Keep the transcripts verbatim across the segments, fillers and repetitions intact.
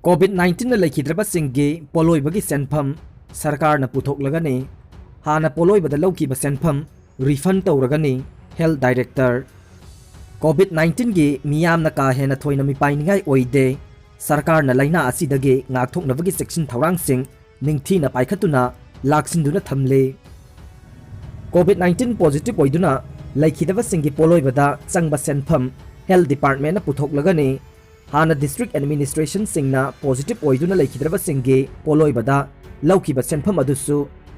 COVID nineteenꯅ ꯂꯩꯈꯤꯗ꯭ꯔꯕꯁꯤꯡꯒꯤ ꯄꯣꯠꯂꯣꯏꯕꯒꯤ ꯁꯦꯟꯐꯝ ꯁꯔꯀꯥꯔꯅ ꯄꯨꯊꯣꯛꯂꯒꯅꯤ꯫ ꯍꯥꯟꯅ ꯄꯣꯠꯂꯣꯏꯕꯗ ꯂꯧꯈꯤꯕ ꯁꯦꯟꯐꯝ refund ꯇꯧꯔꯒꯅꯤ꯫ Health Director꯫ COVID nineteenꯒꯤ ꯃꯤꯌꯥꯝꯅ ꯀꯥ ꯍꯦꯟꯅ ꯊꯣꯏꯅ ꯃꯤꯄꯥꯏꯅꯤꯡꯉꯥꯏ ꯑꯣꯏꯗꯦ꯫ ꯁꯔꯀꯥꯔꯅ ꯂꯥꯏꯅꯥ ꯑꯁꯤꯗꯒꯤ ꯉꯥꯛꯊꯣꯛꯅꯕꯒꯤ ꯆꯦꯛꯁꯤꯟ ꯊꯧꯔꯥꯡꯁꯤꯡ ꯅꯤꯡꯊꯤꯅ ꯄꯥꯏꯈꯠꯇꯨꯅ ꯂꯥꯛꯁꯤꯟꯗꯨꯅ ꯊꯝꯂꯤ꯫ COVID nineteen positive ꯑꯣꯏꯗꯨꯅ ꯂꯩꯈꯤꯗꯕꯁꯤꯡꯒꯤ ꯄꯣꯠꯂꯣꯏꯕꯗ ꯆꯪꯕ ꯁꯦꯟꯐꯝ Health Departmentꯅ ꯄꯨꯊꯣꯛꯂꯒꯅꯤ꯫ ꯍꯥꯟꯅ district administrationꯁꯤꯡꯅ positive ꯑꯣꯏꯗꯨꯅ ꯂꯩꯈꯤꯗ꯭ꯔꯕꯁꯤꯡꯒꯤ ꯄꯣꯠꯂꯣꯏꯕꯗ ꯂꯧꯈꯤꯕ ꯁꯦꯟꯐꯝ ꯑꯗꯨꯁꯨ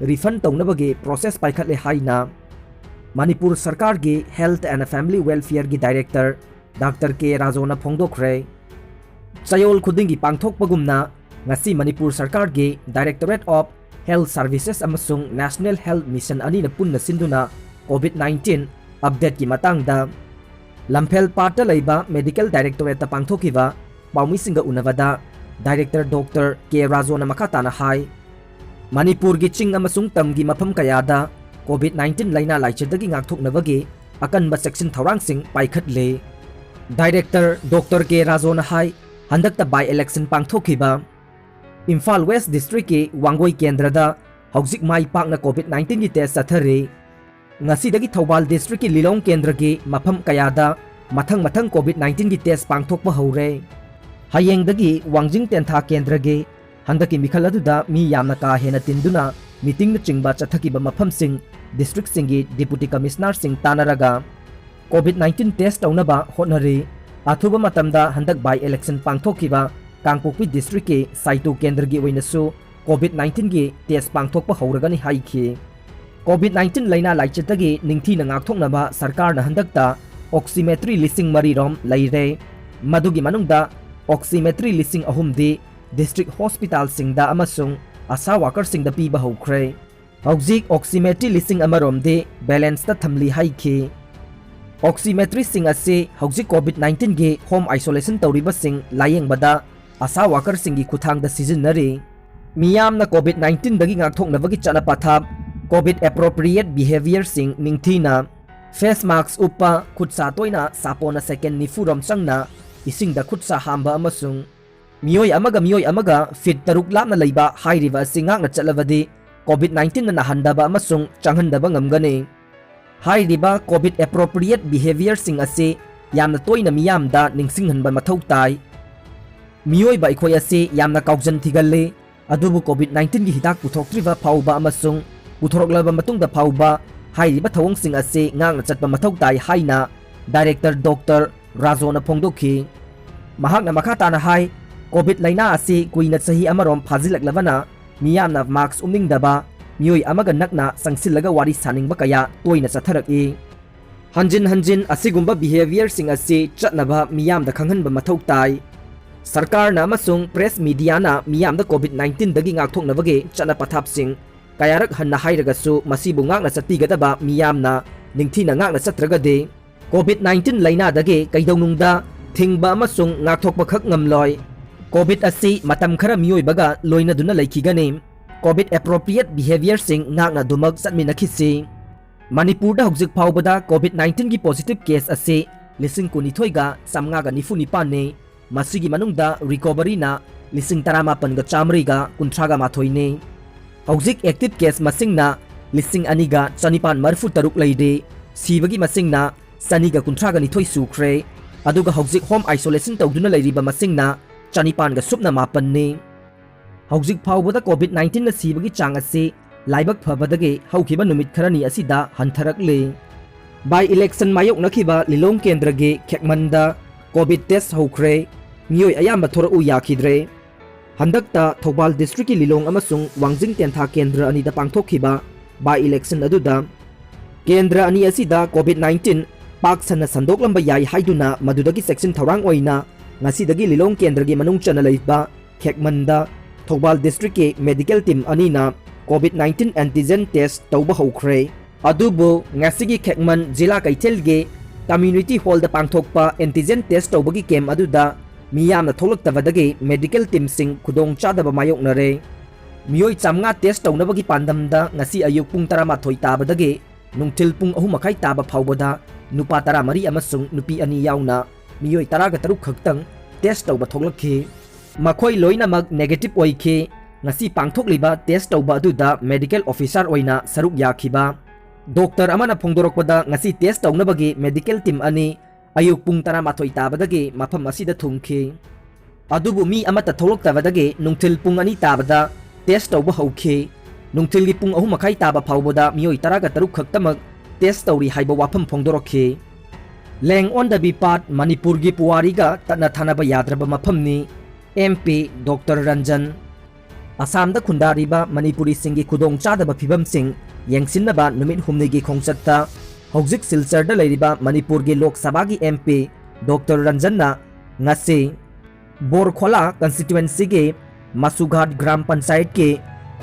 refund ꯇꯧꯅꯕꯒꯤ process ꯄꯥꯏꯈꯠꯂꯦ ꯍꯥꯏꯅ ꯃꯅꯤꯄꯨꯔ ꯁꯔꯀꯥꯔꯒꯤ Health and Family Welfareꯒꯤ Director Doctor K ꯔꯥꯖꯣꯅ ꯐꯣꯡꯗꯣꯛꯈ꯭ꯔꯦ꯫ ꯆꯌꯣꯜ ꯈꯨꯗꯤꯡꯒꯤ ꯄꯥꯡꯊꯣꯛꯄꯒꯨꯝꯅ ꯉꯁꯤ ꯃꯅꯤꯄꯨꯔ ꯁꯔꯀꯥꯔꯒꯤ Directorate of Health Services ꯑꯃꯁꯨꯡ National Health Mission ꯑꯅꯤꯅ ꯄꯨꯟꯅ ꯁꯤꯟꯗꯨꯅ COVID nineteen updateꯀꯤ ꯃꯇꯥꯡꯗ ꯂꯝꯐꯦꯜ ꯄꯥꯠꯇ ꯂꯩꯕ Medical Directorateꯇ ꯄꯥꯡꯊꯣꯛꯈꯤꯕ ꯄꯥꯎꯃꯤꯁꯤꯡꯒ ꯎꯅꯕꯗ Director Doctor K ꯔꯥꯖꯣꯅ ꯃꯈꯥ ꯇꯥꯅ ꯍꯥꯏ, ꯃꯅꯤꯄꯨꯔꯒꯤ ꯆꯤꯡ ꯑꯃꯁꯨꯡ ꯇꯝꯒꯤ ꯃꯐꯝ ꯀꯌꯥꯗ COVID nineteen ꯂꯥꯏꯅꯥ ꯂꯥꯏꯆꯠꯇꯒꯤ ꯉꯥꯛꯊꯣꯛꯅꯕꯒꯤ ꯑꯀꯟꯕ ꯆꯦꯛꯁꯤꯟ ꯊꯧꯔꯥꯡꯁꯤꯡ ꯄꯥꯏꯈꯠꯂꯦ꯫ Director Doctor K ꯔꯥꯖꯣꯅ ꯍꯥꯏ, ꯍꯟꯗꯛꯇ by election ꯄꯥꯡꯊꯣꯛꯈꯤꯕ ꯏꯝꯐꯥꯜ West Districtꯀꯤ ꯋꯥꯡꯒꯣꯏ ꯀꯦꯟꯗ꯭ꯔꯗ ꯍꯧꯖꯤꯛ ꯃꯥꯏ ꯄꯥꯛꯅ COVID nineteenꯒꯤ test ꯆꯠꯊꯔꯤ꯫ ꯉꯁꯤꯗꯒꯤ ꯊꯧꯕꯥꯜ Districtꯀꯤ ꯂꯤꯂꯣꯡ ꯀꯦꯟꯗ꯭ꯔꯒꯤ ꯃꯐꯝ ꯀꯌꯥꯗ ꯃꯊꯪ ꯃꯊꯪ COVID nineteenꯒꯤ test ꯄꯥꯡꯊꯣꯛꯄ ꯍꯧꯔꯦ꯫ ꯍꯌꯦꯡꯗꯒꯤ ꯋꯥꯡꯖꯤꯡ ꯇꯦꯟꯊꯥ ꯀꯦꯟꯗ꯭ꯔꯒꯤ ꯍꯟꯗꯛꯀꯤ ꯃꯤꯈꯜ ꯑꯗꯨꯗ ꯃꯤ ꯌꯥꯝꯅ ꯀꯥ ꯍꯦꯟꯅ ꯇꯤꯟꯗꯨꯅ meetingꯅꯆꯤꯡꯕ ꯆꯠꯊꯈꯤꯕ ꯃꯐꯝꯁꯤꯡ districtꯁꯤꯡꯒꯤ Deputy Commissionerꯁꯤꯡ ꯇꯥꯟꯅꯔꯒ COVID nineteen test ꯇꯧꯅꯕ ꯍꯣꯠꯅꯔꯤ꯫ ꯑꯊꯨꯕ ꯃꯇꯝꯗ ꯍꯟꯗꯛ by election ꯄꯥꯡꯊꯣꯛꯈꯤꯕ ꯀꯥꯡꯄꯣꯛꯄꯤ Districtꯀꯤ ꯁꯥꯏꯇꯣ ꯀꯦꯟꯗ꯭ꯔꯒꯤ ꯑꯣꯏꯅꯁꯨ COVID nineteenꯒꯤ test ꯄꯥꯡꯊꯣꯛꯄ ꯍꯧꯔꯒꯅꯤ ꯍꯥꯏꯈꯤ꯫ COVID nineteen ꯂꯥꯏꯅꯥ ꯂꯥꯏꯆꯠꯇꯒꯤ ꯅꯤꯡꯊꯤꯅ ꯉꯥꯛꯊꯣꯛꯅꯕ ꯁꯔꯀꯥꯔꯅ ꯍꯟꯗꯛꯇ oximetry ꯂꯤꯁꯤꯡ ꯃꯔꯤ ꯔꯣꯝ ꯂꯩꯔꯦ꯫ ꯃꯗꯨꯒꯤ ꯃꯅꯨꯡꯗ oximetry ꯂꯤꯁꯤꯡ ꯑꯍꯨꯝꯗꯤ district hospitalꯁꯤꯡꯗ ꯑꯃꯁꯨꯡ ASHA workerꯁꯤꯡꯗ ꯄꯤꯕ ꯍꯧꯈ꯭ꯔꯦ꯫ ꯍꯧꯖꯤꯛ oximetry ꯂꯤꯁꯤꯡ ꯑꯃ ꯔꯣꯝꯗꯤ balanceꯇ ꯊꯝꯂꯤ ꯍꯥꯏꯈꯤ꯫ Oximetryꯁꯤꯡ ꯑꯁꯤ ꯍꯧꯖꯤꯛ COVID nineteenꯒꯤ home isolation ꯇꯧꯔꯤꯕꯁꯤꯡ ꯂꯥꯌꯦꯡꯕꯗ ASHA workerꯁꯤꯡꯒꯤ ꯈꯨꯠꯊꯥꯡꯗ ꯁꯤꯖꯤꯟꯅꯔꯤ꯫ ꯃꯤꯌꯥꯝꯅ COVID nineteenꯗꯒꯤ ꯉꯥꯛꯊꯣꯛꯅꯕꯒꯤ ꯆꯠꯅ ꯄꯊꯥꯞ, COVID appropriate behaviorꯁꯤꯡ ꯅꯤꯡꯊꯤꯅ, face mask ꯎꯞꯄ, ꯈꯨꯠ ꯁꯥ ꯇꯣꯏꯅ ꯁꯥꯄꯣꯟꯅ second ꯅꯤꯐꯨ ꯔꯣꯝ ꯆꯪꯅ ꯏꯁꯤꯡꯗ ꯈꯨꯠ ꯁꯥ ꯍꯥꯝꯕ ꯑꯃꯁꯨꯡ ꯃꯤꯑꯣꯏ ꯑꯃꯒ ꯃꯤꯑꯣꯏ ꯑꯃꯒ ꯐꯤꯠ ꯇꯔꯨꯛ ꯂꯥꯞꯅ ꯂꯩꯕ ꯍꯥꯏꯔꯤꯕ ꯑꯁꯤ ꯉꯥꯛꯅ ꯆꯠꯂꯕꯗꯤ COVID nineteen ꯅ ꯅꯥꯍꯟꯗꯕ ꯑꯃꯁꯨꯡ ꯆꯪꯍꯟꯗꯕ ꯉꯝꯒꯅꯤ꯫ ꯍꯥꯏꯔꯤꯕ COVID appropriate behavior ꯁꯤꯡ ꯑꯁꯤ ꯌꯥꯝꯅ ꯇꯣꯏꯅ ꯃꯤꯌꯥꯝꯗ ꯅꯤꯡꯁꯤꯡꯍꯟꯕ ꯃꯊꯧ ꯇꯥꯏ꯫ ꯃꯤꯑꯣꯏꯕ ꯑꯩꯈꯣꯏ ꯑꯁꯤ ꯌꯥꯝꯅ ꯀꯥꯎꯖꯟ ꯊꯤꯒꯜꯂꯤ, ꯑꯗꯨꯕꯨ COVID nineteen ꯒꯤ ꯍꯤꯗꯥꯛ ꯄꯨꯊꯣꯛꯇ꯭ꯔꯤꯕ ꯐꯥꯎꯕ ꯑꯃꯁꯨꯡ ꯄꯨꯊꯣꯔꯛꯂꯕ ꯃꯇꯨꯡꯗ ꯐꯥꯎꯕ ꯍꯥꯏꯔꯤꯕ ꯊꯧꯑꯣꯡꯁꯤꯡ ꯑꯁꯤ ꯉꯥꯛꯅ ꯆꯠꯄ ꯃꯊꯧ ꯇꯥꯏ ꯍꯥꯏꯅ Director Doctor ꯔꯥꯖꯣꯅ ꯐꯣꯡꯗꯣꯛꯈꯤ꯫ ꯃꯍꯥꯛꯅ ꯃꯈꯥ ꯇꯥꯅ ꯍꯥꯏ, COVID ꯂꯥꯏꯅꯥ ꯑꯁꯤ ꯀꯨꯏꯅ ꯆꯍꯤ ꯑꯃꯔꯣꯝ ꯐꯥꯖꯤꯜꯂꯛꯂꯕꯅ ꯃꯤꯌꯥꯝꯅ ꯃꯥꯁꯛ ꯎꯞꯅꯤꯡꯗꯕ, ꯃꯤꯑꯣꯏ ꯑꯃꯒ ꯅꯛꯅ ꯆꯪꯁꯤꯜꯂꯒ ꯋꯥꯔꯤ ꯁꯥꯅꯤꯡꯕ ꯀꯌꯥ ꯇꯣꯏꯅ ꯆꯠꯊꯔꯛꯏ꯫ ꯍꯟꯖꯤꯟ ꯍꯟꯖꯤꯟ ꯑꯁꯤꯒꯨꯝꯕ behavior ꯁꯤꯡ ꯑꯁꯤ ꯆꯠꯅꯕ ꯃꯤꯌꯥꯝꯗ ꯈꯪꯍꯟꯕ ꯃꯊꯧ ꯇꯥꯏ꯫ ꯁꯔꯀꯥꯔꯅ ꯑꯃꯁꯨꯡ press media ꯅ ꯃꯤꯌꯥꯝꯗ COVID nineteen ꯗꯒꯤ ꯉꯥꯛꯊꯣꯛꯅꯕꯒꯤ ꯆꯠꯅ ꯄꯊꯥꯞꯁꯤꯡ ꯀꯌꯥꯔꯛ ꯍꯟꯅ ꯍꯥꯏꯔꯒꯁꯨ ꯃꯁꯤꯕꯨ ꯉꯥꯛꯅ ꯆꯠꯄꯤꯒꯗꯕ ꯃꯤꯌꯥꯝꯅ ꯅꯤꯡꯊꯤꯅ ꯉꯥꯛꯅ ꯆꯠꯇ꯭ꯔꯒꯗꯤ COVID nineteen ꯂꯥꯏꯅꯥꯗꯒꯤ ꯀꯩꯗꯧꯅꯨꯡꯗ ꯊꯤꯡꯕ ꯑꯃꯁꯨꯡ ꯉꯥꯛꯊꯣꯛꯄ ꯈꯛ ꯉꯝꯂꯣꯏ꯫ COVID ꯑꯁꯤ ꯃꯇꯝ ꯈꯔ ꯃꯤꯑꯣꯏꯕꯒ ꯂꯣꯏꯅꯗꯨꯅ ꯂꯩꯈꯤꯒꯅꯤ꯫ COVID appropriate behavior ꯁꯤꯡ ꯉꯥꯛꯅ ꯑꯗꯨꯃꯛ ꯆꯠꯃꯤꯟꯅꯈꯤꯁꯤ꯫ ꯃꯅꯤꯄꯨꯔꯗ ꯍꯧꯖꯤꯛ ꯐꯥꯎꯕꯗ COVID nineteen ꯒꯤ positive case ꯑꯁꯤ ꯂꯤꯁꯤꯡ ꯀꯨꯟꯅꯤꯊꯣꯏꯒ ꯆꯥꯝꯃꯉꯥꯒ ꯅꯤꯐꯨ ꯅꯤꯄꯥꯟꯅꯤ꯫ ꯃꯁꯤꯒꯤ ꯃꯅꯨꯡꯗ recovery ꯅ ꯂꯤꯁꯤꯡ ꯇꯔꯥꯃꯥꯄꯟꯒ ꯆꯥꯃꯔꯤꯒ ꯀꯨꯟꯊ꯭ꯔꯥꯒ ꯃꯥꯊꯣꯏꯅꯤ꯫ ꯍꯧꯖꯤꯛ active case ꯃꯁꯤꯡꯅ ꯂꯤꯁꯤꯡ ꯑꯅꯤꯒ ꯆꯅꯤꯄꯥꯟ ꯃꯔꯤꯐꯨ ꯇꯔꯨꯛ ꯂꯩꯔꯤ꯫ ꯁꯤꯕꯒꯤ ꯃꯁꯤꯡꯅ ꯆꯅꯤꯒ ꯀꯨꯟꯊ꯭ꯔꯥꯒ ꯅꯤꯊꯣꯏ ꯁꯨꯈ꯭ꯔꯦ꯫ ꯑꯗꯨꯒ ꯍꯧꯖꯤꯛ home isolation ꯇꯧꯗꯨꯅ ꯂꯩꯔꯤꯕ ꯃꯁꯤꯡꯅ ꯆꯅꯤꯄꯥꯟꯒ ꯁꯨꯞꯅ ꯃꯥꯄꯟꯅꯤ꯫ ꯍꯧꯖꯤꯛ ꯐꯥꯎꯕꯗ COVID nineteen ꯅ ꯁꯤꯕꯒꯤ ꯆꯥꯡ ꯑꯁꯤ ꯂꯥꯏꯕꯛ ꯐꯕꯗꯒꯤ ꯍꯧꯈꯤꯕ ꯅꯨꯃꯤꯠ ꯈꯔꯅꯤ ꯑꯁꯤꯗ ꯍꯟꯊꯔꯛꯂꯤ꯫ By election ꯃꯥꯌꯣꯛꯅꯈꯤꯕ ꯂꯤꯂꯣꯡ ꯀꯦꯟꯗ꯭ꯔꯒꯤ ꯈꯦꯛꯃꯟꯗ COVID test ꯍꯧꯈ꯭ꯔꯦ꯫ ꯃꯤꯑꯣꯏ ꯑꯌꯥꯝꯕ ꯊꯣꯔꯛꯎ ꯌꯥꯈꯤꯗ꯭ꯔꯦ꯫ ꯍꯟꯗꯛꯇ ꯊꯧꯕꯥꯜ district ꯀꯤ ꯂꯤꯂꯣꯡ ꯑꯃꯁꯨꯡ ꯋꯥꯡꯖꯤꯡ ꯇꯦꯟꯊꯥ ꯀꯦꯟꯗ꯭ꯔ ꯑꯅꯤꯗ ꯄꯥꯡꯊꯣꯛꯈꯤꯕ by election ꯑꯗꯨꯗ ꯀꯦꯟꯗ꯭ꯔ ꯑꯅꯤ ꯑꯁꯤꯗ COVID nineteen ꯄꯥꯛ ꯁꯟꯅ ꯁꯟꯗꯣꯛꯂꯝꯕ ꯌꯥꯏ ꯍꯥꯏꯗꯨꯅ ꯃꯗꯨꯗꯒꯤ ꯆꯦꯛꯁꯤꯟ ꯊꯧꯔꯥꯡ ꯑꯣꯏꯅ ꯉꯁꯤꯗꯒꯤ ꯂꯤꯂꯣꯡ ꯀꯦꯟꯗ꯭ꯔꯒꯤ ꯃꯅꯨꯡ ꯆꯟꯅ ꯂꯩꯕ ꯈꯦꯛꯃꯟꯗ ꯊꯧꯕꯥꯜ district ꯀꯤ medical team ꯑꯅꯤꯅ COVID nineteen antigen test ꯇꯧꯕ ꯍꯧꯈ꯭ꯔꯦ꯫ ꯑꯗꯨꯕꯨ ꯉꯁꯤꯒꯤ ꯈꯦꯛꯃꯟ ꯖꯤꯂꯥ ꯀꯩꯊꯦꯜꯒꯤ community hall ꯗ ꯄꯥꯡꯊꯣꯛꯄ antigen test ꯇꯧꯕꯒꯤ camp ꯑꯗꯨꯗ ꯃꯤꯌꯥꯝꯅ ꯊꯣꯛꯂꯛꯇꯕꯗꯒꯤ medical team ꯁꯤꯡ ꯈꯨꯗꯣꯡ ꯆꯥꯗꯕ ꯃꯥꯌꯣꯛꯅꯔꯦ꯫ ꯃꯤꯑꯣꯏ ꯆꯥꯝꯃꯉꯥ test ꯇꯧꯅꯕꯒꯤ ꯄꯥꯟꯗꯝꯗ ꯉꯁꯤ ꯑꯌꯨꯛ ꯄꯨꯡ ꯇꯔꯥꯃꯥꯊꯣꯏ ꯇꯥꯕꯗꯒꯤ ꯅꯨꯡꯊꯤꯜ ꯄꯨꯡ ꯑꯍꯨꯝ ꯃꯈꯥꯏ ꯇꯥꯕ ꯐꯥꯎꯕꯗ ꯅꯨꯄꯥ ꯇꯔꯥꯃꯔꯤ ꯑꯃꯁꯨꯡ ꯅꯨꯄꯤ ꯑꯅꯤ ꯌꯥꯎꯅ ꯃꯤꯑꯣꯏ ꯇꯔꯥꯒ ꯇꯔꯨꯛ ꯈꯛꯇꯪ test ꯇꯧꯕ ꯊꯣꯛꯂꯛꯈꯤ꯫ ꯃꯈꯣꯏ ꯂꯣꯏꯅꯃꯛ negative ꯑꯣꯏꯈꯤ꯫ ꯉꯁꯤ ꯄꯥꯡꯊꯣꯛꯂꯤꯕ test ꯇꯧꯕ ꯑꯗꯨꯗ medical officer ꯑꯣꯏꯅ ꯁꯔꯨꯛ ꯌꯥꯈꯤꯕ ꯗꯣꯛꯇꯔ ꯑꯃꯅ ꯐꯣꯡꯗꯣꯔꯛꯄꯗ, ꯉꯁꯤ test ꯇꯧꯅꯕꯒꯤ medical team ꯑꯅꯤ ꯑꯌꯨꯛ ꯄꯨꯡ ꯇꯔꯥꯃꯥꯊꯣꯏ ꯇꯥꯕꯗꯒꯤ ꯃꯐꯝ ꯑꯁꯤꯗ ꯊꯨꯡꯈꯤ꯫ ꯑꯗꯨꯕꯨ ꯃꯤ ꯑꯃꯠꯇ ꯊꯣꯛꯂꯛꯇꯕꯗꯒꯤ ꯅꯨꯡꯊꯤꯜ ꯄꯨꯡ ꯑꯅꯤ ꯇꯥꯕꯗ test ꯇꯧꯕ ꯍꯧꯈꯤ꯫ ꯅꯨꯡꯊꯤꯜꯒꯤ ꯄꯨꯡ ꯑꯍꯨꯝ ꯃꯈꯥꯏ ꯇꯥꯕ ꯐꯥꯎꯕꯗ ꯃꯤꯑꯣꯏ ꯇꯔꯥꯒ ꯇꯔꯨꯛ ꯈꯛꯇꯃꯛ test ꯇꯧꯔꯤ ꯍꯥꯏꯕ ꯋꯥꯐꯝ ꯐꯣꯡꯗꯣꯔꯛꯈꯤ꯫ ꯂꯦꯡ ꯑꯣꯟꯗꯕꯤ ꯄꯥꯠ ꯃꯅꯤꯄꯨꯔꯒꯤ ꯄꯨꯋꯥꯔꯤꯒ ꯇꯠꯅ ꯊꯥꯅꯕ ꯌꯥꯗ꯭ꯔꯕ ꯃꯐꯝꯅꯤ꯫ M P doctor Ranjan. ꯑꯁꯥꯝꯗ ꯈꯨꯟꯗꯥꯔꯤꯕ ꯃꯅꯤꯄꯨꯔꯤꯁꯤꯡꯒꯤ ꯈꯨꯗꯣꯡꯆꯥꯗꯕ ꯐꯤꯚꯝꯁꯤꯡ ꯌꯦꯡꯁꯤꯟꯅꯕ ꯅꯨꯃꯤꯠ ꯍꯨꯝꯅꯤꯒꯤ ꯈꯣꯡꯆꯠꯇ ꯍꯧꯖꯤꯛ ꯁꯤꯜꯆꯔꯗ ꯂꯩꯔꯤꯕ ꯃꯅꯤꯄꯨꯔꯒꯤ ꯂꯣꯛ ꯁꯚꯥꯒꯤ ꯑꯦꯝ ꯄꯤ ꯗꯣꯛꯇꯔ ꯔꯟꯖꯟꯅ ꯉꯁꯤ ꯕꯣꯔꯈꯣꯂꯥ ꯀꯟꯁꯇꯤꯇ꯭ꯋꯦꯟꯁꯤꯒꯤ ꯃꯁꯨꯘꯥꯠ ꯒ꯭ꯔꯥꯝ ꯄꯟꯆꯥꯌꯠꯀꯤ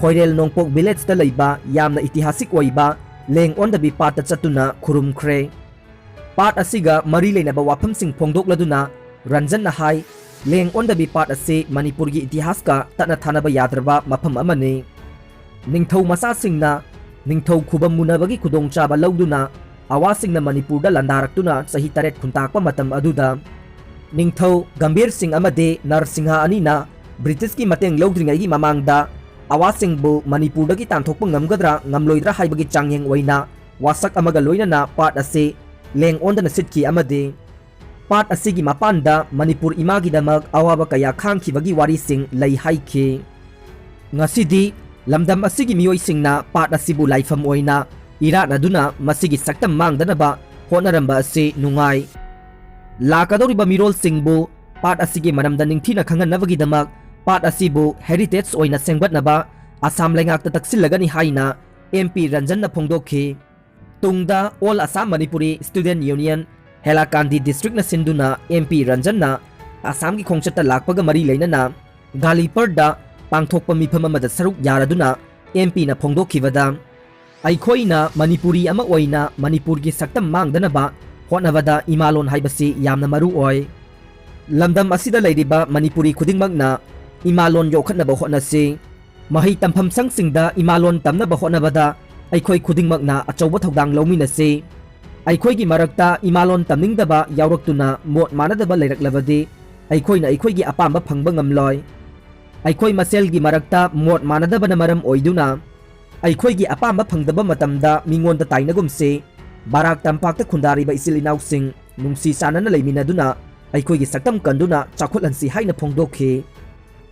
ꯈꯣꯏꯔꯦꯜ ꯅꯣꯡꯄꯣꯛ ꯚꯤꯂꯦꯖꯇ ꯂꯩꯕ ꯌꯥꯝꯅ ꯏꯇꯤꯍꯥꯁꯤꯛ ꯑꯣꯏꯕ ꯂꯦꯡ ꯑꯣꯟꯗꯕꯤ ꯄꯥꯠꯇ ꯆꯠꯇꯨꯅ ꯈꯨꯔꯨꯝꯈ꯭ꯔꯦ꯫ ꯄꯥꯠ ꯑꯁꯤꯒ ꯃꯔꯤ ꯂꯩꯅꯕ ꯋꯥꯐꯝꯁꯤꯡ ꯐꯣꯡꯗꯣꯛꯂꯗꯨꯅ ꯔꯟꯖꯟꯅ ꯍꯥꯏ, ꯂꯦꯡ ꯑꯣꯟꯗꯕꯤ ꯄꯥꯠ ꯑꯁꯤ ꯃꯅꯤꯄꯨꯔꯒꯤ ꯏꯇꯤꯍꯥꯁꯀ ꯇꯠꯅ ꯊꯥꯅꯕ ꯌꯥꯗ꯭ꯔꯕ ꯃꯐꯝ ꯑꯃꯅꯤ꯫ ꯅꯤꯡꯊꯧ ꯃꯆꯥꯁꯤꯡꯅ ꯅꯤꯡꯊꯧ ꯈꯨꯕꯝ ꯃꯨꯅꯕꯒꯤ ꯈꯨꯗꯣꯡꯆꯥꯕ ꯂꯧꯗꯨꯅ ꯑꯋꯥꯁꯤꯡꯅ ꯃꯅꯤꯄꯨꯔꯗ ꯂꯥꯟꯗꯥꯔꯛꯇꯨꯅ ꯆꯍꯤ ꯇꯔꯦꯠ ꯈꯨꯟꯇꯥꯛꯄ ꯃꯇꯝ ꯑꯗꯨꯗ ꯅꯤꯡꯊꯧ ꯒꯝꯚꯤꯔ ꯁꯤꯡ ꯑꯃꯗꯤ ꯅꯔ ꯁꯤꯡꯍ ꯑꯅꯤꯅ ꯕ꯭ꯔꯤꯇꯤꯁꯀꯤ ꯃꯇꯦꯡ ꯂꯧꯗ꯭ꯔꯤꯉꯩꯒꯤ ꯃꯃꯥꯡꯗ ꯑꯋꯥꯁꯤꯡꯕꯨ ꯃꯅꯤꯄꯨꯔꯗꯒꯤ ꯇꯥꯟꯊꯣꯛꯄ ꯉꯝꯒꯗ꯭ꯔꯥ ꯉꯝꯂꯣꯏꯗ꯭ꯔꯥ ꯍꯥꯏꯕꯒꯤ ꯆꯥꯡꯌꯦꯡ ꯑꯣꯏꯅ ꯋꯥꯁꯛ ꯑꯃꯒ ꯂꯣꯏꯅꯅ ꯄꯥꯠ ꯑꯁꯤ ꯂꯦꯡ ꯑꯣꯟꯗꯅ ꯁꯤꯠꯈꯤ ꯑꯃꯗꯤ ꯄꯥꯠ ꯑꯁꯤꯒꯤ ꯃꯄꯥꯟꯗ ꯃꯅꯤꯄꯨꯔ ꯏꯃꯥꯒꯤꯗꯃꯛ ꯑꯋꯥꯕ ꯀꯌꯥ ꯈꯥꯡꯈꯤꯕꯒꯤ ꯋꯥꯔꯤꯁꯤꯡ ꯂꯩ ꯍꯥꯏꯈꯤ꯫ ꯉꯁꯤꯗꯤ ꯂꯝꯗꯝ ꯑꯁꯤꯒꯤ ꯃꯤꯑꯣꯏꯁꯤꯡꯅ ꯄꯥꯠ ꯑꯁꯤꯕꯨ ꯂꯥꯏꯐꯝ ꯑꯣꯏꯅ ꯏꯔꯥꯠꯅꯗꯨꯅ ꯃꯁꯤꯒꯤ ꯁꯛꯇꯝ ꯃꯥꯡꯗꯅꯕ ꯍꯣꯠꯅꯔꯝꯕ ꯑꯁꯤ ꯅꯨꯡꯉꯥꯏ꯫ ꯂꯥꯛꯀꯗꯧꯔꯤꯕ ꯃꯤꯔꯣꯜꯁꯤꯡꯕꯨ ꯄꯥꯠ ꯑꯁꯤꯒꯤ ꯃꯔꯝꯗ ꯅꯤꯡꯊꯤꯅ ꯈꯪꯍꯟꯅꯕꯒꯤꯗꯃꯛ ꯄꯥꯠ ꯑꯁꯤꯕꯨ heritage ꯑꯣꯏꯅ ꯁꯦꯝꯒꯠꯅꯕ ꯑꯁꯥꯝ ꯂꯩꯉꯥꯛꯇ ꯇꯛꯁꯤꯜꯂꯒꯅꯤ ꯍꯥꯏꯅ ꯑꯦꯝ ꯄꯤ ꯔꯟꯖꯟꯅ ꯐꯣꯡꯗꯣꯛꯈꯤ꯫ ꯇꯨꯡꯗ All Assam Manipuri Student Union, ꯍꯦꯂꯥꯀꯥꯟꯗꯤ ꯗꯤꯁꯇ꯭ꯔꯤꯛꯅ ꯁꯤꯟꯗꯨꯅ ꯑꯦꯝ ꯄꯤ ꯔꯟꯖꯟꯅ ꯑꯁꯥꯝꯒꯤ ꯈꯣꯡꯆꯠꯇ ꯂꯥꯛꯄꯒ ꯃꯔꯤ ꯂꯩꯅꯅ ꯒꯥꯂꯤꯄꯔꯗ ꯄꯥꯡꯊꯣꯛꯄ ꯃꯤꯐꯝ ꯑꯃꯗ ꯁꯔꯨꯛ ꯌꯥꯔꯗꯨꯅ ꯑꯦꯝ ꯄꯤꯅ ꯐꯣꯡꯗꯣꯛꯈꯤꯕꯗ, ꯑꯩꯈꯣꯏꯅ ꯃꯅꯤꯄꯨꯔꯤ ꯑꯃ ꯑꯣꯏꯅ ꯃꯅꯤꯄꯨꯔꯒꯤ ꯁꯛꯇꯝ ꯃꯥꯡꯗꯅꯕ ꯍꯣꯠꯅꯕꯗ ꯏꯃꯥꯂꯣꯟ ꯍꯥꯏꯕꯁꯤ ꯌꯥꯝꯅ ꯃꯔꯨ ꯑꯣꯏ꯫ ꯂꯝꯗꯝ ꯑꯁꯤꯗ ꯂꯩꯔꯤꯕ ꯃꯅꯤꯄꯨꯔꯤ ꯈꯨꯗꯤꯡꯃꯛꯅ ꯏꯃꯥꯂꯣꯟ ꯌꯣꯛꯈꯠꯅꯕ ꯍꯣꯠꯅꯁꯤ꯫ ꯃꯍꯩ ꯇꯝꯐꯝ ꯁꯪꯁꯤꯡꯗ ꯏꯃꯥꯂꯣꯟ ꯇꯝꯅꯕ ꯍꯣꯠꯅꯕꯗ ꯑꯩꯈꯣꯏ ꯈꯨꯗꯤꯡꯃꯛꯅ ꯑꯆꯧꯕ ꯊꯧꯗꯥꯡ ꯂꯧꯃꯤꯟꯅꯁꯤ꯫ ꯑꯩꯈꯣꯏꯒꯤ ꯃꯔꯛꯇ ꯏꯃꯥꯂꯣꯟ ꯇꯝꯅꯤꯡꯗꯕ ꯌꯥꯎꯔꯛꯇꯨꯅ ꯃꯣꯠ ꯃꯥꯟꯅꯗꯕ ꯂꯩꯔꯛꯂꯕꯗꯤ ꯑꯩꯈꯣꯏꯅ ꯑꯩꯈꯣꯏꯒꯤ ꯑꯄꯥꯝꯕ ꯐꯪꯕ ꯉꯝꯂꯣꯏ꯫ ꯑꯩꯈꯣꯏ ꯃꯁꯦꯜꯒꯤ ꯃꯔꯛꯇ ꯃꯣꯠ ꯃꯥꯟꯅꯗꯕꯅ ꯃꯔꯝ ꯑꯣꯏꯗꯨꯅ ꯑꯩꯈꯣꯏꯒꯤ ꯑꯄꯥꯝꯕ ꯐꯪꯗꯕ ꯃꯇꯝꯗ ꯃꯤꯉꯣꯟꯗ ꯇꯥꯏꯅꯒꯨꯝꯁꯤ꯫ ꯕꯔꯥꯛ ꯇꯝꯄꯥꯛꯇ ꯈꯨꯟꯗꯥꯔꯤꯕ ꯏꯆꯤꯜ ꯏꯅꯥꯎꯁꯤꯡ ꯅꯨꯡꯁꯤ ꯆꯥꯟꯅꯅ ꯂꯩꯃꯤꯟꯅꯗꯨꯅ ꯑꯩꯈꯣꯏꯒꯤ ꯁꯛꯇꯝ ꯀꯟꯗꯨꯅ ꯆꯥꯎꯈꯠꯍꯟꯁꯤ ꯍꯥꯏꯅ ꯐꯣꯡꯗꯣꯛꯈꯤ꯫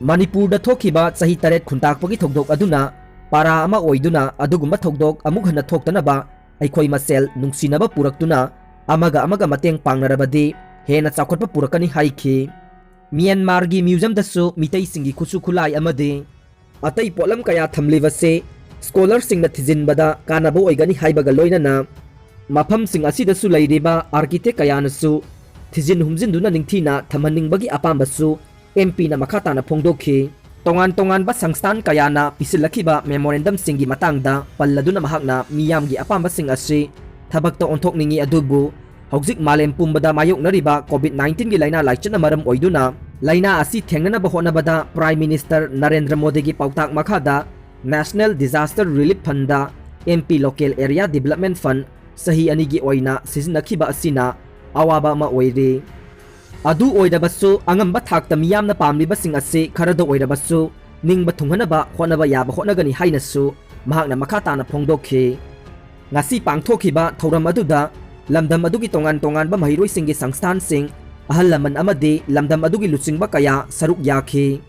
ꯃꯅꯤꯄꯨꯔꯗ ꯊꯣꯛꯈꯤꯕ ꯆꯍꯤ ꯇꯔꯦꯠ ꯈꯨꯟꯇꯥꯛꯄꯒꯤ ꯊꯧꯗꯣꯛ ꯑꯗꯨꯅ ꯄꯥꯔꯥ ꯑꯃ ꯑꯣꯏꯗꯨꯅ ꯑꯗꯨꯒꯨꯝꯕ ꯊꯧꯗꯣꯛ ꯑꯃꯨꯛ ꯍꯟꯅ ꯊꯣꯛꯇꯅꯕ ꯑꯩꯈꯣꯏ ꯃꯁꯦꯜ ꯅꯨꯡꯁꯤꯅꯕ ꯄꯨꯔꯛꯇꯨꯅ ꯑꯃꯒ ꯑꯃꯒ ꯃꯇꯦꯡ ꯄꯥꯡꯅꯔꯕꯗꯤ ꯍꯦꯟꯅ ꯆꯥꯎꯈꯠꯄ ꯄꯨꯔꯛꯀꯅꯤ ꯍꯥꯏꯈꯤ꯫ ꯃ꯭ꯌꯥꯟꯃꯥꯔꯒꯤ ꯃ꯭ꯌꯨꯖꯤꯌꯝꯗꯁꯨ ꯃꯤꯇꯩꯁꯤꯡꯒꯤ ꯈꯨꯠꯁꯨ ꯈꯨꯠꯂꯥꯏ ꯑꯃꯗꯤ ꯑꯇꯩ ꯄꯣꯠꯂꯝ ꯀꯌꯥ ꯊꯝꯂꯤꯕꯁꯤ ꯁ꯭ꯀꯣꯂꯔꯁꯤꯡꯅ ꯊꯤꯖꯤꯟꯕꯗ ꯀꯥꯟꯅꯕ ꯑꯣꯏꯒꯅꯤ ꯍꯥꯏꯕꯒ ꯂꯣꯏꯅꯅ ꯃꯐꯝꯁꯤꯡ ꯑꯁꯤꯗꯁꯨ ꯂꯩꯔꯤꯕ ꯑꯥꯔꯀꯤꯇꯦꯛ ꯀꯌꯥꯅꯁꯨ ꯊꯤꯖꯤꯟ ꯍꯨꯝꯖꯤꯟꯗꯨꯅ ꯅꯤꯡꯊꯤꯅ ꯊꯝꯍꯟꯅꯤꯡꯕꯒꯤ ꯑꯄꯥꯝꯕꯁꯨ ꯑꯦꯝ ꯄꯤꯅ ꯃꯈꯥ ꯇꯥꯅ ꯐꯣꯡꯗꯣꯛꯈꯤ꯫ ꯇꯣꯉꯥꯟ ꯇꯣꯉꯥꯟꯕ ꯁꯪꯁꯊꯥꯟ ꯀꯌꯥꯅ ꯄꯤꯁꯤꯜꯂꯛꯈꯤꯕ ꯃꯦꯃꯣꯔꯦꯟꯗꯝꯁꯤꯡꯒꯤ ꯃꯇꯥꯡꯗ ꯄꯜꯂꯗꯨꯅ ꯃꯍꯥꯛꯅ ꯃꯤꯌꯥꯝꯒꯤ ꯑꯄꯥꯝꯕꯁꯤꯡ ꯑꯁꯤ ꯊꯕꯛꯇ ꯑꯣꯟꯊꯣꯛꯅꯤꯡꯏ, ꯑꯗꯨꯕꯨ ꯍꯧꯖꯤꯛ ꯃꯥꯂꯦꯝ ꯄꯨꯝꯕꯗ ꯃꯥꯌꯣꯛꯅꯔꯤꯕ ꯀꯣꯚꯤꯗ ꯅꯥꯏꯟꯇꯤꯟꯒꯤ ꯂꯥꯏꯅꯥ ꯂꯥꯏꯆꯠꯅ ꯃꯔꯝ ꯑꯣꯏꯗꯨꯅ ꯂꯥꯏꯅꯥ ꯑꯁꯤ ꯊꯦꯡꯅꯅꯕ ꯍꯣꯠꯅꯕꯗ ꯄ꯭ꯔꯥꯏꯝ ꯃꯤꯅꯤꯁꯇꯔ ꯅꯔꯦꯟꯗ꯭ꯔ ꯃꯣꯗꯤꯒꯤ ꯄꯥꯎꯇꯥꯛ ꯃꯈꯥꯗ National Disaster Relief Fund, M P Local Area Development Fund ꯆꯍꯤ ꯑꯅꯤꯒꯤ ꯑꯣꯏꯅ ꯁꯤꯖꯤꯟꯅꯈꯤꯕ ꯑꯁꯤꯅ ꯑꯋꯥꯕ ꯑꯃ ꯑꯣꯏꯔꯤ꯫ ꯑꯗꯨ ꯑꯣꯏꯔꯕꯁꯨ ꯑꯉꯝꯕ ꯊꯥꯛꯇ ꯃꯤꯌꯥꯝꯅ ꯄꯥꯝꯂꯤꯕꯁꯤꯡ ꯑꯁꯤ ꯈꯔꯗ ꯑꯣꯏꯔꯕꯁꯨ ꯅꯤꯡꯕ ꯊꯨꯡꯍꯅꯕ ꯍꯣꯠꯅꯕ ꯌꯥꯕ ꯍꯣꯠꯅꯒꯅꯤ ꯍꯥꯏꯅꯁꯨ ꯃꯍꯥꯛꯅ ꯃꯈꯥ ꯇꯥꯅ ꯐꯣꯡꯗꯣꯛꯈꯤ꯫ ꯉꯁꯤ ꯄꯥꯡꯊꯣꯛꯈꯤꯕ ꯊꯧꯔꯝ ꯑꯗꯨꯗ ꯂꯝꯗꯝ ꯑꯗꯨꯒꯤ ꯇꯣꯉꯥꯟ ꯇꯣꯉꯥꯟꯕ ꯃꯍꯩꯔꯣꯏꯁꯤꯡꯒꯤ ꯁꯪꯁꯊꯥꯟꯁꯤꯡ, ꯑꯍꯜ ꯂꯃꯟ ꯑꯃꯗꯤ ꯂꯝꯗꯝ ꯑꯗꯨꯒꯤ ꯂꯨꯆꯤꯡꯕ ꯀꯌꯥ ꯁꯔꯨꯛ ꯌꯥꯈꯤ꯫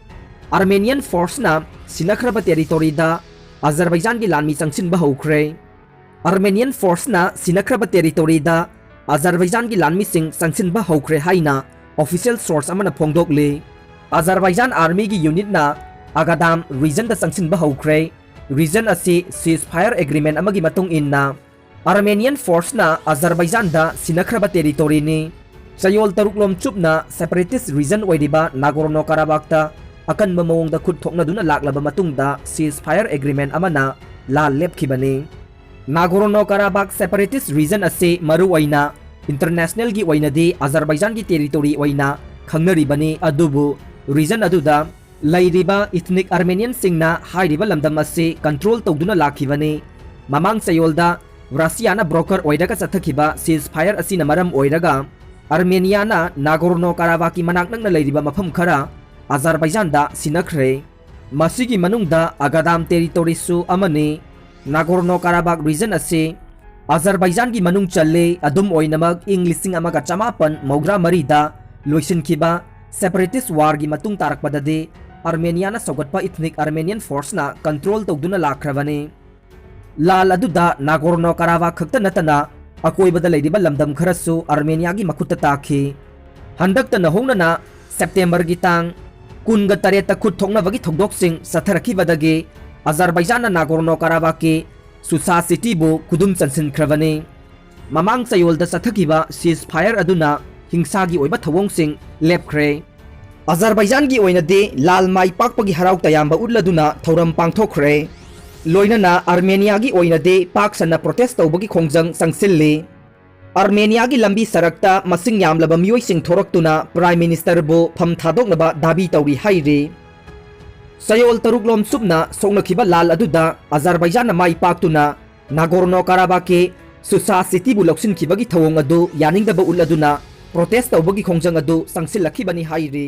ꯑꯥꯔꯃꯦꯅꯤꯌꯟ ꯐꯣꯔꯁꯅ ꯁꯤꯟꯅꯈ꯭ꯔꯕ ꯇꯦꯔꯤꯇꯣꯔꯤꯗ ꯑꯖꯔꯕꯩꯖꯥꯟꯒꯤ ꯂꯥꯟꯃꯤ ꯆꯪꯁꯤꯟꯕ ꯍꯧꯈ꯭ꯔꯦ꯫ ꯑꯥꯔꯃꯦꯅꯤꯌꯟ ꯐꯣꯔꯁꯅ ꯁꯤꯟꯅꯈ꯭ꯔꯕ ꯇꯦꯔꯤꯇꯣꯔꯤꯗ ꯑꯖꯔꯕꯩꯖꯥꯟꯒꯤ ꯂꯥꯟꯃꯤꯁꯤꯡ ꯆꯪꯁꯤꯟꯕ ꯍꯧꯈ꯭ꯔꯦ ꯍꯥꯏꯅ ꯑꯣꯐꯤꯁꯤꯌꯦꯜ ꯁꯣꯔꯁ ꯑꯃꯅ ꯐꯣꯡꯗꯣꯛꯂꯤ꯫ ꯑꯖꯔꯕꯩꯖꯥꯟ ꯑꯥꯔꯃꯤꯒꯤ ꯌꯨꯅꯤꯠꯅ ꯑꯒꯥꯗꯥꯝ ꯔꯤꯖꯟꯗ ꯆꯪꯁꯤꯟꯕ ꯍꯧꯈ꯭ꯔꯦ꯫ ꯔꯤꯖꯟ ꯑꯁꯤ ceasefire agreement ꯑꯃꯒꯤ ꯃꯇꯨꯡ ꯏꯟꯅ ꯑꯥꯔꯃꯦꯅꯤꯌꯟ ꯐꯣꯔꯁꯅ ꯑꯖꯔꯕꯩꯖꯥꯟꯗ ꯁꯤꯟꯅꯈ꯭ꯔꯕ ꯇꯦꯔꯤꯇꯣꯔꯤꯅꯤ꯫ ꯆꯌꯣꯜ ꯇꯔꯨꯛꯂꯣꯝ ꯆꯨꯞꯅ separatist region ꯑꯣꯏꯔꯤꯕ ꯅꯥꯒꯣꯔꯅꯣ ꯀꯥꯔꯥꯕꯥꯛꯇ ꯑꯀꯟꯕ ꯃꯑꯣꯡꯗ ꯈꯨꯠ ꯊꯣꯛꯅꯗꯨꯅ ꯂꯥꯛꯂꯕ ꯃꯇꯨꯡꯗ ceasefire agreement ꯑꯃꯅ ꯂꯥꯜ ꯂꯦꯞꯈꯤꯕꯅꯤ꯫ ꯅꯥꯒꯣꯔꯅꯣ ꯀꯥꯔꯥꯕꯥꯛ separatist region ꯑꯁꯤ ꯃꯔꯨꯑꯣꯏꯅ ꯏꯟꯇꯔꯅꯦꯁꯅꯦꯜꯒꯤ ꯑꯣꯏꯅꯗꯤ ꯑꯖꯔꯕꯩꯖꯥꯟꯒꯤ ꯇꯦꯔꯤꯇꯣꯔꯤ ꯑꯣꯏꯅ ꯈꯪꯅꯔꯤꯕꯅꯤ, ꯑꯗꯨꯕꯨ ꯔꯤꯖꯟ ꯑꯗꯨꯗ ꯂꯩꯔꯤꯕ ethnic ꯑꯥꯔꯃꯦꯅꯤꯌꯟꯁꯤꯡꯅ ꯍꯥꯏꯔꯤꯕ ꯂꯝꯗꯝ ꯑꯁꯤ ꯀꯟꯇ꯭ꯔꯣꯜ ꯇꯧꯗꯨꯅ ꯂꯥꯛꯈꯤꯕꯅꯤ꯫ ꯃꯃꯥꯡ ꯆꯌꯣꯜꯗ ꯔꯁꯤꯌꯥꯅ ꯕ꯭ꯔꯣꯀꯔ ꯑꯣꯏꯔꯒ ꯆꯠꯊꯈꯤꯕ ceasefire ꯑꯁꯤꯅ ꯃꯔꯝ ꯑꯣꯏꯔꯒ ꯑꯥꯔꯃꯦꯅꯤꯌꯥꯅ ꯅꯥꯒꯣꯔꯅꯣ ꯀꯥꯔꯥꯕꯥꯛꯀꯤ ꯃꯅꯥꯛ ꯅꯛꯅ ꯂꯩꯔꯤꯕ ꯃꯐꯝ ꯈꯔ ꯑꯖꯔꯕꯥꯏꯖꯥꯟꯗ ꯁꯤꯟꯅꯈ꯭ꯔꯦ꯫ ꯃꯁꯤꯒꯤ ꯃꯅꯨꯡꯗ ꯑꯒꯥꯗꯥꯝ ꯇꯦꯔꯤꯇꯣꯔꯤꯁꯨ ꯑꯃꯅꯤ꯫ ꯅꯥꯒꯣꯔꯅꯣ ꯀꯥꯔꯥꯕꯥꯛ ꯔꯤꯖꯟ ꯑꯁꯤ ꯑꯖꯔꯕꯥꯏꯖꯥꯟꯒꯤ ꯃꯅꯨꯡ ꯆꯜꯂꯤ꯫ ꯑꯗꯨꯝ ꯑꯣꯏꯅꯃꯛ, ꯏꯪ ꯂꯤꯁꯤꯡ ꯑꯃꯒ ꯆꯃꯥꯄꯟ ꯃꯧꯗ꯭ꯔꯥ ꯃꯔꯤꯗ ꯂꯣꯏꯁꯤꯟꯈꯤꯕ ꯁꯦꯄꯔꯦꯇꯤꯁ ꯋꯥꯔꯒꯤ ꯃꯇꯨꯡ ꯇꯥꯔꯛꯄꯗꯗꯤ ꯑꯥꯔꯃꯦꯅꯤꯌꯥꯅ ꯁꯧꯒꯠꯄ ꯏꯊꯅꯤꯛ ꯑꯥꯔꯃꯦꯅꯤꯌꯟ ꯐꯣꯔꯁꯅ ꯀꯟꯇ꯭ꯔꯣꯜ ꯇꯧꯗꯨꯅ ꯂꯥꯛꯈ꯭ꯔꯕꯅꯤ꯫ ꯂꯥꯜ ꯑꯗꯨꯗ ꯅꯥꯒꯣꯔꯅꯣ ꯀꯥꯔꯥꯕꯥꯛ ꯈꯛꯇ ꯅꯠꯇꯅ ꯑꯀꯣꯏꯕꯗ ꯂꯩꯔꯤꯕ ꯂꯝꯗꯝ ꯈꯔꯁꯨ ꯑꯥꯔꯃꯦꯅꯤꯌꯥꯒꯤ ꯃꯈꯨꯠꯇ ꯇꯥꯈꯤ꯫ ꯍꯟꯗꯛꯇ ꯅꯧꯍꯧꯅꯅ ꯁꯦꯞꯇꯦꯝꯕꯔꯒꯤ ꯇꯥꯡ ꯀꯨꯟꯒ ꯇꯔꯦꯠꯇ ꯈꯨꯠ ꯊꯣꯛꯅꯕꯒꯤ ꯊꯧꯗꯣꯛꯁꯤꯡ ꯆꯠꯊꯔꯛꯈꯤꯕꯗꯒꯤ ꯑꯖꯔꯕꯥꯏꯖꯥꯟꯅ ꯅꯥꯒꯣꯔꯅꯣ ꯀꯥꯔꯥꯕꯥꯛꯀꯤ ꯁꯨꯁꯥ ꯁꯤꯇꯤꯕꯨ ꯈꯨꯗꯨꯝ ꯆꯟꯁꯤꯟꯈ꯭ꯔꯕꯅꯤ꯫ ꯃꯃꯥꯡ ꯆꯌꯣꯜꯗ ꯆꯠꯊꯈꯤꯕ ꯁꯤꯖ ꯐꯥꯌꯔ ꯑꯗꯨꯅ ꯍꯤꯡꯁꯥꯒꯤ ꯑꯣꯏꯕ ꯊꯧꯑꯣꯡꯁꯤꯡ ꯂꯦꯞꯈ꯭ꯔꯦ꯫ ꯑꯖꯔꯕꯥꯏꯖꯥꯟꯒꯤ ꯑꯣꯏꯅꯗꯤ ꯂꯥꯜ ꯃꯥꯏ ꯄꯥꯛꯄꯒꯤ ꯍꯔꯥꯎ ꯇꯌꯥꯝꯕ ꯎꯠꯂꯗꯨꯅ ꯊꯧꯔꯝ ꯄꯥꯡꯊꯣꯛꯈ꯭ꯔꯦ꯫ ꯂꯣꯏꯅꯅ ꯑꯥꯔꯃꯦꯅꯤꯌꯥꯒꯤ ꯑꯣꯏꯅꯗꯤ ꯄꯥꯛ ꯁꯟꯅ ꯄ꯭ꯔꯣꯇꯦꯁ ꯇꯧꯕꯒꯤ ꯈꯣꯡꯖꯪ ꯆꯪꯁꯤꯜꯂꯤ꯫ ꯑꯥꯔꯃꯦꯅꯤꯌꯥꯒꯤ ꯂꯝꯕꯤ ꯁꯔꯛꯇ ꯃꯁꯤꯡ ꯌꯥꯝꯂꯕ ꯃꯤꯑꯣꯏꯁꯤꯡ ꯊꯣꯔꯛꯇꯨꯅ ꯄ꯭ꯔꯥꯏꯝ ꯃꯤꯅꯤꯁꯇꯔꯕꯨ ꯐꯝ ꯊꯥꯗꯣꯛꯅꯕ ꯗꯥꯕꯤ ꯇꯧꯔꯤ ꯍꯥꯏꯔꯤ꯫ ꯆꯌꯣꯜ ꯇꯔꯨꯛꯂꯣꯝ ꯆꯨꯞꯅ ꯁꯣꯛꯅꯈꯤꯕ ꯂꯥꯜ ꯑꯗꯨꯗ ꯑꯖꯔꯕꯥꯏꯖꯥꯟꯅ ꯃꯥꯏ ꯄꯥꯛꯇꯨꯅ ꯅꯥꯒꯣꯔꯅꯣ ꯀꯥꯔꯥꯕꯥꯛꯀꯤ ꯁꯨꯁꯥ ꯁꯤꯇꯤꯕꯨ ꯂꯧꯁꯤꯟꯈꯤꯕꯒꯤ ꯊꯧꯑꯣꯡ ꯑꯗꯨ ꯌꯥꯅꯤꯡꯗꯕ ꯎꯠꯂꯗꯨꯅ ꯄ꯭ꯔꯣꯇꯦꯁ ꯇꯧꯕꯒꯤ ꯈꯣꯡꯖꯪ ꯑꯗꯨ ꯆꯪꯁꯤꯜꯂꯛꯈꯤꯕꯅꯤ ꯍꯥꯏꯔꯤ꯫